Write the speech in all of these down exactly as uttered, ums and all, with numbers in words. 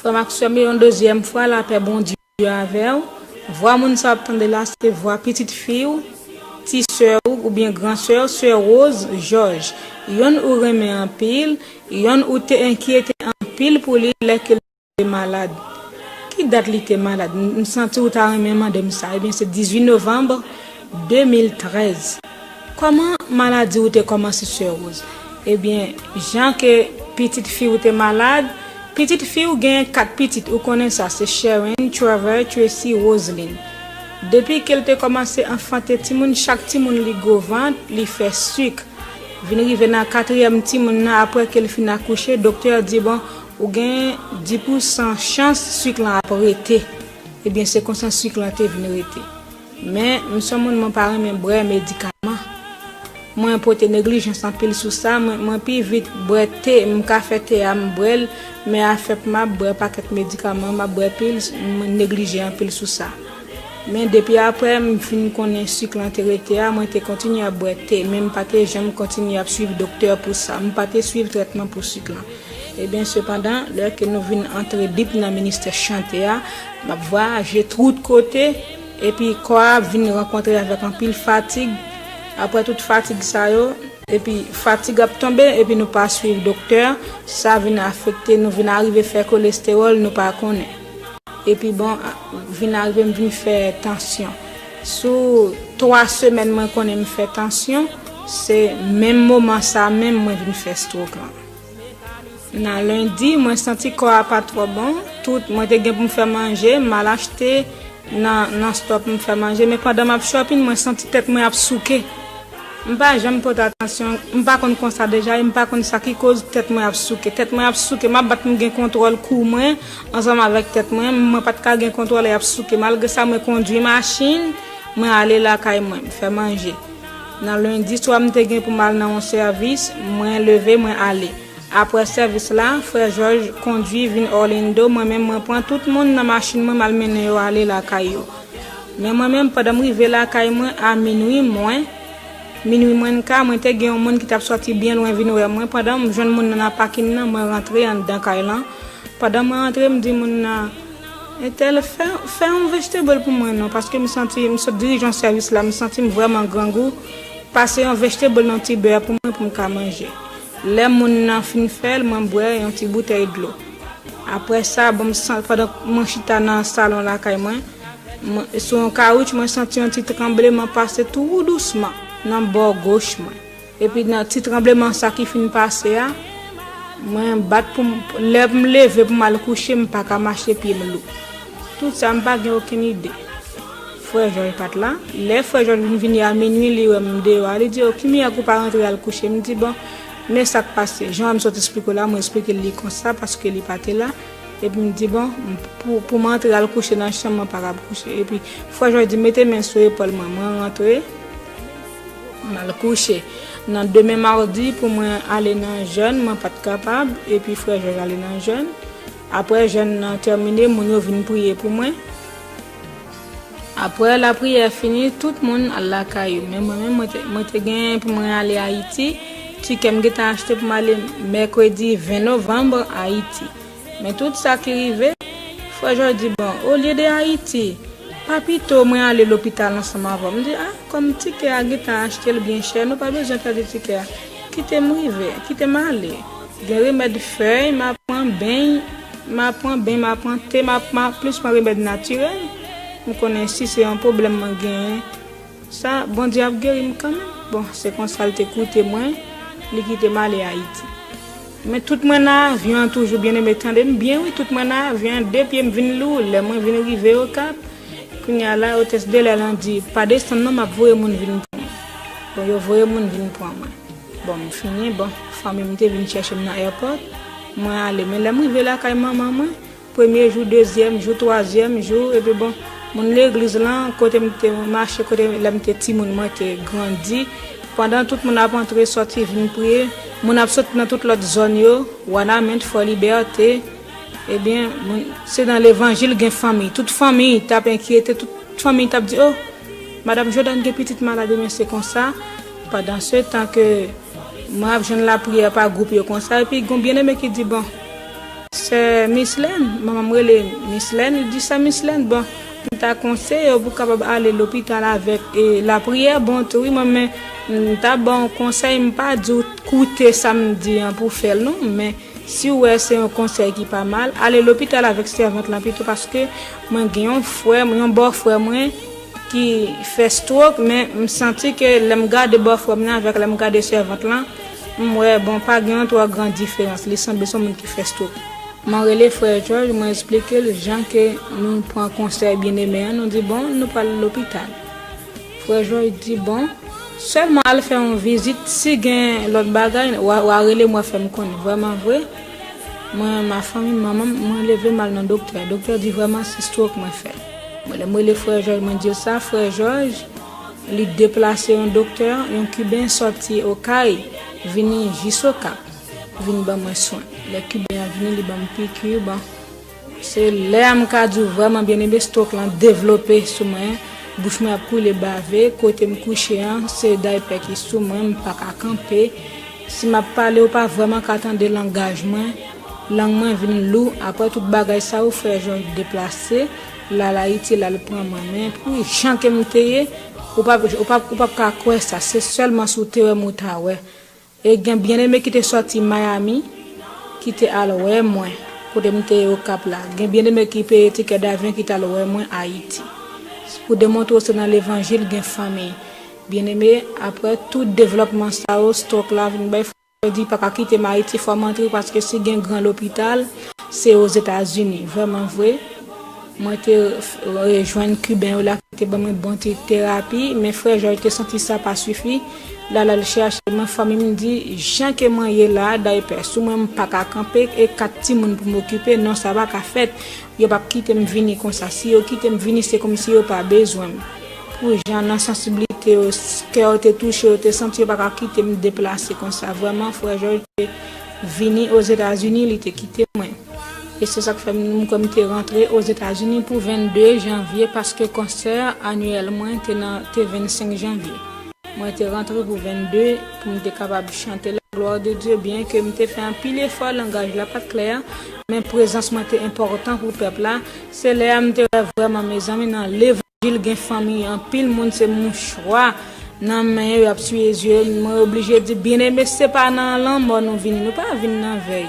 Frè m ak sè m yo, yon dezyèm fwa, lapè Bondye avè w. Vwa moun sa w ap tande la, se vwa pitit fi w, ti sè w oubyen gran sè w, sè Rose Georges. Yonn ou renmen anpil, yonn ou te enkyete anpil pou li lè ke l te malad. Ki dat li te malad? M, m santi w ta renmen mande m sa. Ebyen, se dizuit novanm de mil trèz. Kòman maladi w te kòmanse, sè Rose? Ebyen, jan ke pitit fi w te malad, pitit fi w genyen kat pitit, ou konnen sa, se Sharon, Trevor, Tracy, Roseline. Depi ke l te kòmanse anfante timoun, chak timoun li gwo vant, li fè sik. Vin rive nan katriyèm timoun nan, apre ke l fin akouche, doktè a di, bon, ou gen dis pousan chans sik lan ap rete. Ebyen, se konsa sik lan te vin rete. Men, m se yon moun, mwen pa renmen bwè medikaman. Mwen pote neglijans anpil sou sa, mwen, mwen pi vit bwè te, m ka fè te a, m bwè l, men afè pou m ap bwè pakèt medikaman, m ap bwè pil, mwen neglije anpil sou sa. Men depi apre m fin konnen sik lan te rete a, mwen te kontinye ap bwè te, men m pa te janm kontinye ap swiv doktè pou sa, m pa te swiv trètman pou sik lan. Ebyen, sepandan, lè ke nou vin antre dip nan ministè chante a, m ap vwayaje tout kote, epi kò a vin rankontre avèk anpil fatig. Apre tout fatig sa yo, epi fatig ap tonbe, epi nou pa swiv doktè, sa vin afekte nou, vin arive fè kolestewòl, nou pa konnen. Epi bon, a, vin arive m vin fè tansyon. Sou twa semèn mwen konnen m fè tansyon, se menm moman sa menm mwen vin fè stroke lan. Nan lendi, mwen santi kò a pa twò bon. Tout, mwen te gen pou m fè manje, m al achte nan, nan stòp m fè manje. Men pandan m ap shopping, mwen santi tèt mwen ap souke. M pa janm pote atansyon, m pa konn konsa deja, e m pa konn sa ki koz tèt mwen ap souke. Tèt mwen ap souke, m ap bat pou m gen kontwòl kou mwen ansanm avèk tèt mwen. Mwen pa t ka gen kontwòl, e ap souke. Malgre sa, mwen kondwi machin, mwen ale lakay mwen, m fè manje. Nan lendi swa, m te gen pou m al nan yon sèvis, mwen leve, mwen ale. Apre sèvis la, frè Jòj kondwi vin Orlando, mwen menm mwen pran tout moun nan machin mwen, m al mennen yo ale lakay yo. Men mwen menm, pandan m rive lakay mwen a minwi mwen, minwi mwen ka, mwen te gen yon moun ki t ap sòti byen lwen vin wè mwen. Pandan m jwenn moun nan nan pakin nan, mwen rantre anndan kay lan. Pandan mwen rantre, m di moun nan, entèl, fè, fè yon vegetable pou mwen non, paske m santi, m sot dirije yon sèvis la, m santi m vrèman grangou. Pase yon vegetable nan ti bè pou mwen pou m ka manje. Lè moun nan fin fè l, mwen bwè yon ti boutèy dlo. Apre sa, bon, m san-, pandan mwen chita nan salon lakay mwen, mwen, sou yon kawouch, mwen santi yon ti tranbleman pase tou dousman nan bò goch mwen. Epi nan ti tranbleman sa ki fin pase a, mwen bat pou m, lè m leve pou m al kouche, m pa ka mache, pye m lou. Tout sa, m pa gen okenn ide. Frè Jòj pa t la. Lè frè Jòj vin vini a minwi, li wè m deyò a, li di, "O, ki miyè ke w pa rantre al kouche?" M di, "Bon, men sa k pase." Jan m sot esplike w la, mwen esplike l li konsa, paske li pa te la. Epi m di, "Bon, pou, pou m antre al kouche nan chanm, mwen pa kab kouche." Epi frè Jòj di, "Mete men sou epòl mwen." Mwen rantre, m al kouche. Nan demen madi, pou mwen ale nan jèn, mwen pa t kapab. Epi frè Jòj ale nan jèn. Apre jèn nan tèmine, moun yo vin priye pou mwen. Apre lapriyè fini, tout moun al lakay yo. Men mwen menm, mwen te, mwen te gen pou mwen ale Ayiti. Tikè m gentan achte pou m ale mèkredi ven novanm Ayiti. Men tout sa ki rive, frè Jòj di, "Bon, olye de Ayiti, pa pito mwen ale lopital ansanm avè w?" M di, "A, kòm tikè a gentan achte l byen chè, nou pa bezwen pèdi tikè a. Kite m rive, kite m ale." Gen remèd fèy, m a pran beny, m a pran beny, m a pran te, m a, m a plis pran remèd natirèl. M konnen si se yon pwoblèm mwen genyen, sa, Bondye ap geri m kanmenm. Bon, se konsa l te koute mwen, li kite m ale Ayiti. Men tout mwen nan avyon an toujou, byeneme, tande m byen wi, tout mwen nan avyon an, de pye m vin lou, lè mwen vin rive Okap, kounye a la, otès de lè lan di, "Pa desann non, m ap voye moun vin pran mwen." Bon, yo voye moun vin pran mwen. Bon, m fini, bon, fanmi m te vin chèche m nan airport, mwen ale. Men lè m rive lakay manman mwen, premye jou, dezyèm jou, twazyèm jou, epi bon, moun legliz lan, kote m te mache, kote lè m te timoun, mwen te grandi. Pandan tout moun ap antre, sòti, vin priye, moun ap sot nan tout lòt zòn yo, Wanament, Fò Libète, ebyen, moun, se nan levanjil gen fanmi. Tout fanmi t ap enkyete, tout fanmi t ap di, "O, madanm Jòdàn gen pitit malad," men se konsa. Pandan se tan ke mwen ap jwenn lapriyè pa gwoup yo konsa, epi gon byeneme ki di, "Bon, Sè Mislèn, manman m rele Mislèn, li di, "Sè Mislèn, bon, m ta konseye w pou w kapab ale lopital avèk, e, lapriyè, bon, tou, wi, mwen, men, m ta ba w konsèy, m pa di w koute sa m di an pou w fè l, non, men si w wè se yon konsèy ki pa mal, ale lopital avèk sèvant lan pito, paske mwen gen yon frè m, yon bòfrè mwen ki fè stroke, men m santi ke lè m gade bòfrè m nan avèk lè m gade sèvant lan, m wè, bon, pa gen yon twò gran diferans, li sanble se yon moun ki fè stroke." Mwen rele frè Jòj, mwen eksplike l jan ke nou pran konsèy byeneme an, nou di, "Bon, nou pral lopital." Frè Jòj di, "Bon, sèlman al fè yon vizit, si gen lòt bagay, w a, w a rele m, w a fè m konnen." Vrèman vre, mwen, ma fanmi, manman m, mwen leve m al nan doktè. Doktè di, "Vrèman, se stroke mwen fè." Mwen, lè m rele frè Jòj, mwen di l sa, frè Jòj, li deplase yon doktè, yon Kiben sòti Okay, vini jis Okap, vin ban mwen swen. Lè Kiben an vini, li ban m piki, bon. Se lè a m ka di w vrèman byeneme, stroke lan devlope sou mwen, bouch mwen ap koule bave, kote m kouche an, se daypè ki sou mwen, m pa ka kanpe. Si m ap pale, ou pa vrèman ka tande langaj mwen, lang mwen vin lou. Apre tout bagay sa yo, frè Jòj deplase, l al Ayiti, l al pran mwen. Men pou jan ke m te ye, ou p ap, ou p ap, ou p ap ka kwè sa, se sèlman si w te wè m ou ta wè. E gen byeneme ki te sòti Miami, ki te al wè mwen, kote m te ye Okap la. Gen byeneme ki peye tikè davyon ki t al wè mwen Ayiti. Pou demontre w se nan levanjil gen fanmi. Byeneme, apre tout devlòpman sa yo, stroke la vin bay, frè Jòj di pa ka kite m Ayiti, fò m antre, paske si gen gran lopital, se Ozetazini. Vrèman vre, mwen te rejwenn Kiben yo la ki te ban mwen bon ti terapi, men frè Jòj te santi sa pa sifi. L al, al chèche mwen, fanmi m di, jan ke mwen ye la, daypè sou mwen, m pa ka kanpe, e kat timoun pou m okipe, non, sa pa ka fèt. Yo p ap kite m vini konsa. Si yo kite m vini, se kòmsi yo pa bezwen m. Pou jan nan sansiblite yo, s-, kè yo te touche, yo te santi yo pa ka kite m deplase konsa. Vrèman, frè Jòj te vini Ozetazini, li te kite mwen. E se sa k fè m, m kwè m te rantre Ozetazini pou vennde janvye, paske konsè anyèl mwen te nan, te vennsenk janvye. Mwen te rantre pou vennde, pou m te kapab chante la gloire de Dieu, byen ke m te fè anpil efò, langaj la pa t klè, men prezans mwen te enpòtan pou pèp la. Se lè a m te wè vrèman, mezanmi, nan levanjil gen fanmi, anpil moun se mouchwa nan men yo, y ap siye zye yo. Mwen oblije di, byeneme, se pa nan lanmò nou vini, nou pa vin nan vèy.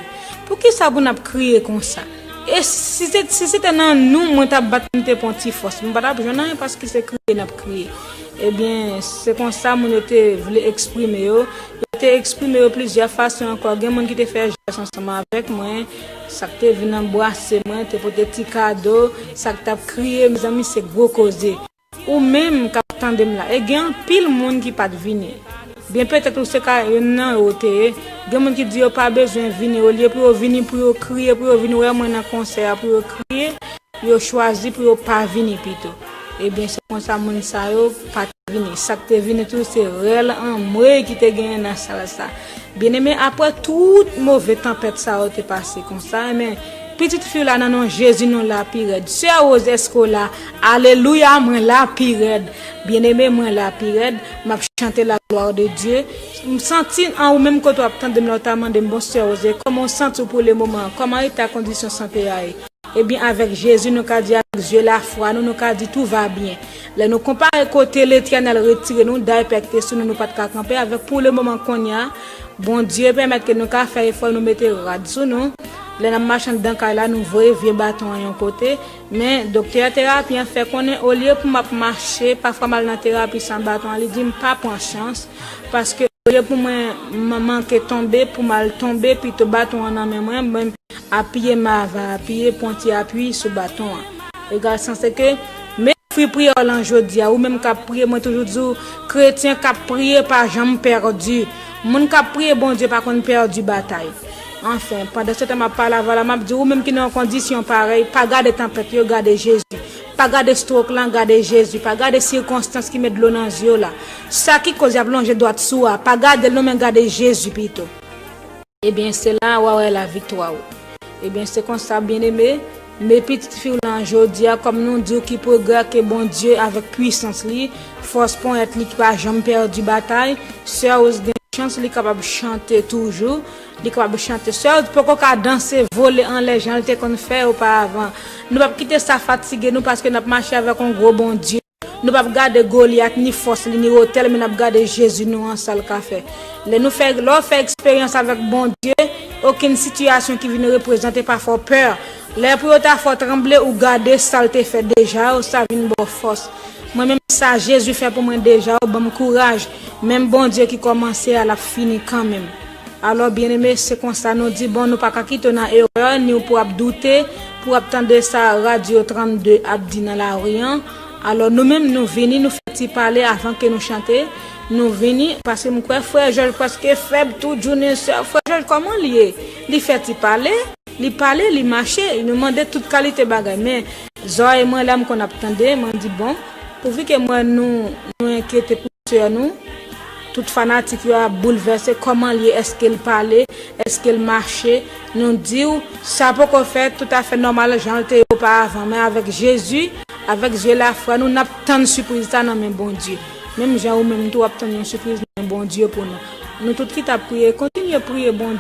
Poukisa pou n ap kriye konsa? E si se, si se te nan nou, mwen t ap bat, m te pran ti fòs. M pa t ap jwenn anyen paske se kriye n ap kriye. Ebyen, se konsa moun yo te vle eksprime yo. Yo te eksprime yo plizyè fason ankò. Gen moun ki te fè jès ansanm avèk mwen. Sa k te vin anbrase mwen, te pote ti kado. Sa k t ap kriye, mezanmi, se gwo koze. Ou menm k ap tande m la, e gen anpil moun ki pa t vini. Byen petèt ou se ka youn nan yo te ye. Gen moun ki di yo pa bezwen vini, olye pou yo vini, pou yo kriye, pou yo vin wè mwen nan konsè a, pou yo kriye, yo chwazi pou yo pa vini pito. Ebyen, se konsa moun sa yo pa t vini. Sa k te vini tou, se rèl anmwey ki te genyen nan sal sa. Byeneme, apre tout move tanpèt sa yo te pase konsa, men pitit fi w la nan non Jezi, nou la pi rèd. Sè Rose Escola, alelouya, mwen la pi rèd. Byeneme, mwen la pi rèd. M ap chante la gloire de Dieu. M santi an ou menm kote w ap tande m la, w ta mande m, "Bon, Sè Rose, kòman w santi w pou le moman? Kòman eta kondisyon sante a ye?" Ebyen, avèk Jezi, nou ka di, avèk zye lafwa nou, nou ka di, "Tout va bien." Lè nou konpare kote Letènèl retire nou, daypè ki te sou nou, nou pa t ka kanpe avèk pou le moman kounye a, Bondye pèmèt ke nou ka fè efò, nou mete rad sou nou. Lè n ap mache anndan kay la, nou voye vye baton an yon kote. Men, doktè terapi an fè konnen, olye pou m ap mache, pafwa m al nan terapi san baton an, li di m pa pran chans, paske olye pou mwen man-, manke tonbe, pou m al tonbe, pito baton an nan men mwen, mwen apiye m ava apiye, pran ti apui sou baton an. Egal sa, se ke, men fwi priyè w lan jodi a, ou menm k ap priye, mwen toujou di w, kretyen k ap priye pa janm pèdi. Moun k ap priye Bondye pa konn pèdi batay. Anfen, pandan se tan m ap pale avè w la, m ap di, ou menm ki nan yon kondisyon parèy, pa gade tanpèt yo, gade Jezi. Pa gade stroke lan, gade Jezi. Pa gade sikonstans ki met dlo nan zye w la. Sa ki koz y ap lonje dwat sou a, pa gade l non, men gade Jezi pito. Ebyen, se la w a wè laviktwa w. Ebyen, se konsa, byeneme, men pitit fi w lan jodi a, kòm nou di w ki pwogrè ke Bondye avèk pwisans li, fòs ponyèt li ki pa janm pèdi batay, sè Rose gen chans, li kapab chante toujou. Li kapab chante. Sè w poko ka danse, vole anlè jan l te konn fè oparavan. Nou p ap kite sa fatige nou paske n ap mache avèk yon gwo Bondye. Nou p ap gade Golyat, ni fòs li, ni wotè l, men n ap gade Jezi nou an, sa l ka fè. Lè nou fè, lè w fè eksperyans avèk Bondye, okenn sitiyasyon ki vin reprezante pa fè w pè. Lè pou yo ta fè w tranble, ou gade sa l te fè deja, ou sa vin ba w fòs. Mwen menm sa Jezi fè pou mwen deja, ou ban m kouraj. Menm Bondye ki kòmanse a, l ap fini kanmenm. Alò, byeneme, se konsa nou di, bon, nou pa ka kite w nan erè, ni w pou ap doute, pou w ap tande sa Radyo trannde ap di nan lari an. Alò, nou menm, nou vini, nou fè ti pale avan ke nou chante. Nou vini, paske m kwè frè Jòj prèske fèb tou, Junior, sè, frè Jòj, kòman l ye? Li fè ti pale, li pale, li mache, nou mande tout kalite bagay. Men, zòrèy mwen la, m konn ap tande, mwen di, bon, pouvi ke mwen nou, nou enkyete pou sè nou, tout fanatik yo ap boulvèse, kòman l ye, èske l pale, èske l mache, nou di w, sa poko fèt toutafè nòmal jan l te ye oparavan, men avèk Jezi, avèk zye lafwa nou, n ap tann sipriz sa nan men Bondye. Menm jan ou menm tou w ap tann yon sipriz nan men Bondye pou nou. Nou tout ki t ap priye, kontinye priye Bondye.